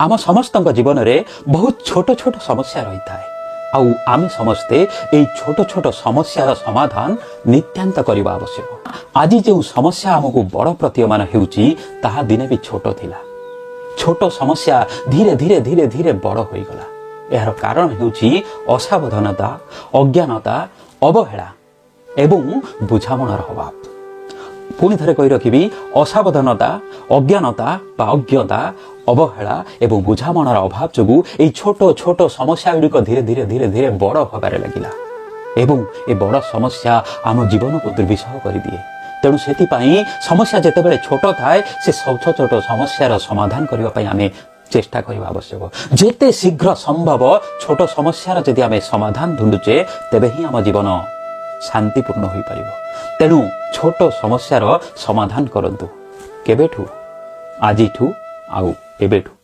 ଆମ ସମସ୍ତଙ୍କ ଜୀବନରେ ବହୁତ ଛୋଟ ଛୋଟ ସମସ୍ୟା ରହିଥାଏ ଆଉ ଆମେ ସମସ୍ତେ ଏଇ ଛୋଟ ଛୋଟ ସମସ୍ୟାର ସମାଧାନ ନିତ୍ୟାନ୍ତ କରିବା ଆବଶ୍ୟକ। ଆଜି ଯେଉଁ ସମସ୍ୟା ଆମକୁ ବଡ଼ ପ୍ରତୀୟମାନ ହେଉଛି, ତାହା ଦିନେ ବି ଛୋଟ ଥିଲା। ଛୋଟ ସମସ୍ୟା ଧୀରେ ଧୀରେ ଧୀରେ ଧୀରେ ବଡ଼ ହୋଇଗଲା। ଏହାର କାରଣ ହେଉଛି ଅସାବଧାନତା, ଅଜ୍ଞାନତା, ଅବହେଳା ଏବଂ ବୁଝାମଣାର ଅଭାବ। ପୁଣି ଥରେ କହି ରଖିବି, ଅସାବଧାନତା, ଅଜ୍ଞାନତା ବା ଅଜ୍ଞତା, ଅବହେଳା ଏବଂ ବୁଝାମଣାର ଅଭାବ ଯୋଗୁଁ ଏହି ଛୋଟ ଛୋଟ ସମସ୍ୟା ଗୁଡ଼ିକ ଧୀରେ ଧୀରେ ଧୀରେ ଧୀରେ ବଡ଼ ହେବାରେ ଲାଗିଲା ଏବଂ ଏ ବଡ଼ ସମସ୍ୟା ଆମ ଜୀବନକୁ ଦୁର୍ବିସହ କରିଦିଏ। ତେଣୁ ସେଥିପାଇଁ ସମସ୍ୟା ଯେତେବେଳେ ଛୋଟ ଥାଏ, ସେ ଛୋଟ ଛୋଟ ସମସ୍ୟାର ସମାଧାନ କରିବା ପାଇଁ ଆମେ ଚେଷ୍ଟା କରିବା ଆବଶ୍ୟକ। ଯେତେ ଶୀଘ୍ର ସମ୍ଭବ ଛୋଟ ସମସ୍ୟାର ଯଦି ଆମେ ସମାଧାନ ଢୁଣ୍ଡୁଛେ, ତେବେ ହିଁ ଆମ ଜୀବନ ଶାନ୍ତିପୂର୍ଣ୍ଣ ହୋଇପାରିବ। ତେଣୁ ଛୋଟ ସମସ୍ୟାର ସମାଧାନ କରନ୍ତୁ। କେବେଠୁ? ଆଜିଠୁ ଆଉ ଏବେଠୁ।